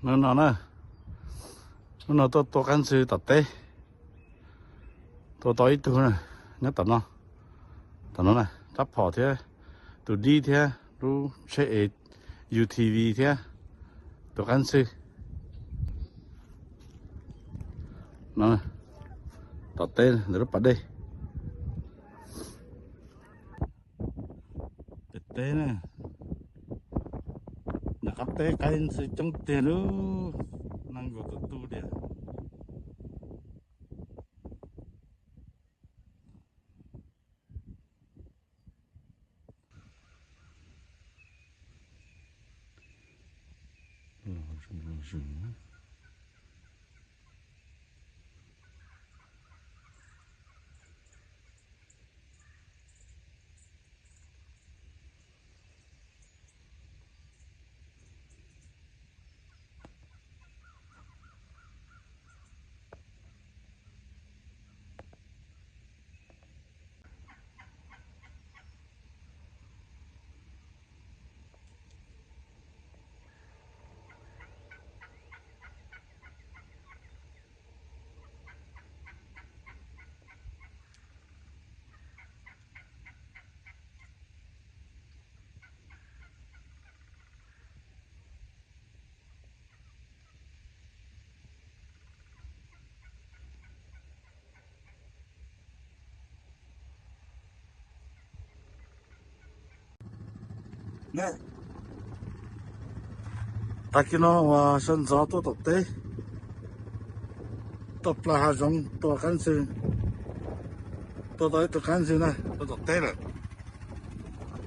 Hnub no na, hnub no tuaj tua qab ntxwg tom teb, tua tau ib tug na, nyob tom no, tom no na, rab phom thiab tus dib thiab lub tsheb es U T V thiab tus qab ntxwg no, tom teb ntawm lub pas dej. Pem teb na, nram qab teb qaib ntxwg coob tiag lub, nees nkaum tus tu tiag. Tag kis no uas sawv ntxov tuaj tom teb, tuaj plaws hav zoov tua qab ntxwg, tua tau ib tug qab ntxwg na, tua tom teb lawm,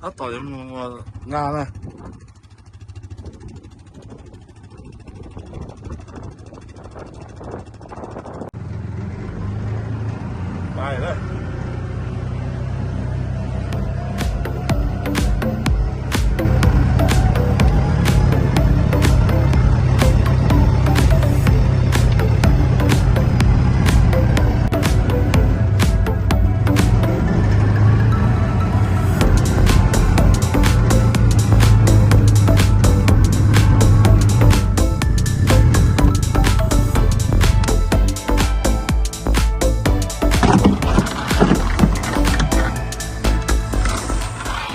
tab tom yuav mus nqa na.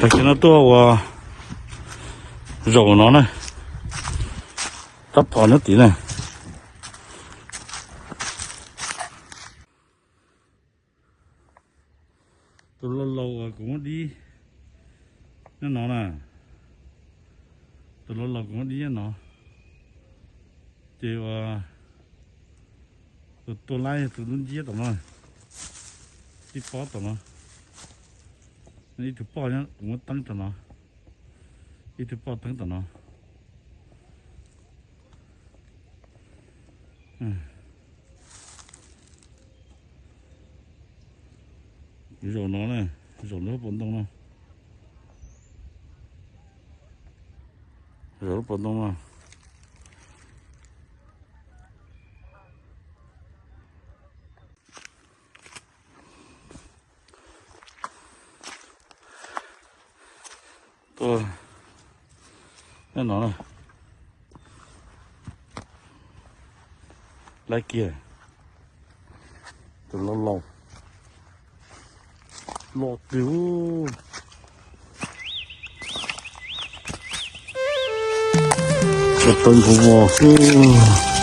Tag kis no tuaj ua zaum no na, rab phom nyob tim na. Tus laus laus uas kuv muab dib nyob no na, tus laus laus kuv muab dib nyob no, ces uas tus tua laib yog tus lub nciab tom no, ib pob tom no, ib tug poj nyob kuv muab teeb tom no, ib tug poj teeb tom no. Zaum no na, zaum lub pob ntoo no, zaum lub pob ntoo no. Tuaj nyob no na, laib kiag tus laus laus, los twg, tau nqus mos xwb.